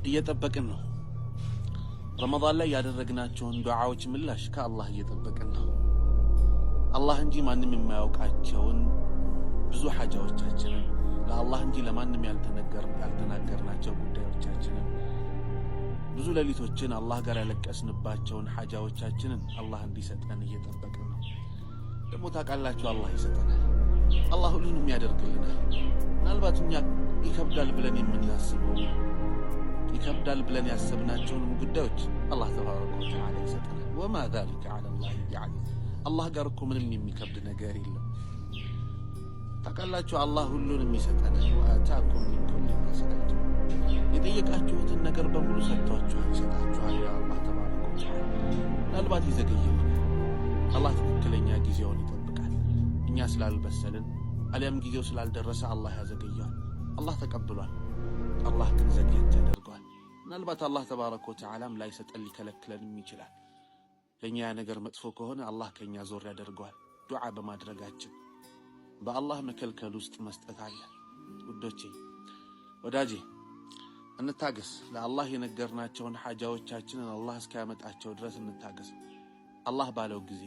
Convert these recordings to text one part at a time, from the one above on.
እየጠበቅን ነው። ረመዳን ላይ ያደረግናቸውን ዱዓዎች ምላሽ ከአላህ እየጠበቅን ነው። አላህ እንጂ ማንም የማያውቃቸውን ብዙ ሓጃዎቻችንን፣ ለአላህ እንጂ ለማንም ያልተናገርናቸው ጉዳዮቻችንን፣ ብዙ ሌሊቶችን አላህ ጋር ያለቀስንባቸውን ሓጃዎቻችንን አላህ እንዲሰጠን እየጠበቅን ነው። ደግሞ ታውቃላችሁ፣ አላህ ይሰጠናል። አላህ ሁሉንም ያደርግልናል። ምናልባት እኛ ይከብዳል ብለን የምናስበው፣ ይከብዳል ብለን ያሰብናቸውንም ጉዳዮች አላህ ተባረከ ወተዓላ ይሰጠናል። وما ذلك على الله بعزيز። አላህ ጋር እኮ ምንም የሚከብድ ነገር የለም። ታውቃላችሁ፣ አላህ ሁሉንም ይሰጠናል። وآتاكم من كل ما سألتم፣ የጠየቃችሁትን ነገር በሙሉ ሰጥቷችኋል፣ ይሰጣችኋል ይላል አላህ ተባረከ ወተዓላ። ምናልባት ይዘገይ ይሆናል። አላህ ትክክለኛ ጊዜውን ይጠብቃል። እኛ ስላልበሰልን አሊያም ጊዜው ስላልደረሰ አላህ ያዘገየዋል። አላህ ተቀብሏል። አላህ ግን ዘግየት ያደርገዋል። ምናልባት አላህ ተባረከ ወተዓላም ላይሰጠን ሊከለክለንም ይችላል። ለእኛ ያ ነገር መጥፎ ከሆነ አላህ ከእኛ ዞር ያደርገዋል። ዱዓ በማድረጋችን በአላህ መከልከል ውስጥ መስጠት አለ። ውዶቼ፣ ወዳጄ፣ እንታገስ። ለአላህ የነገርናቸውን ሓጃዎቻችንን አላህ እስኪያመጣቸው ድረስ እንታገስ። አላህ ባለው ጊዜ፣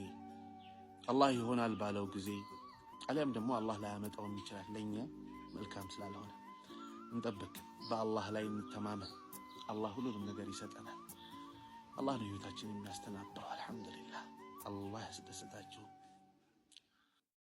አላህ ይሆናል ባለው ጊዜ፣ አሊያም ደግሞ አላህ ላያመጣውም ይችላል ለእኛ መልካም ስላልሆነ። እንጠብቅ። በአላህ ላይ እንተማመን። አላህ ሁሉንም ነገር ይሰጠናል። አላህ ነው ህይወታችን የሚያስተናብረው። አልሐምዱሊላህ። አላህ ያስደስታችሁ።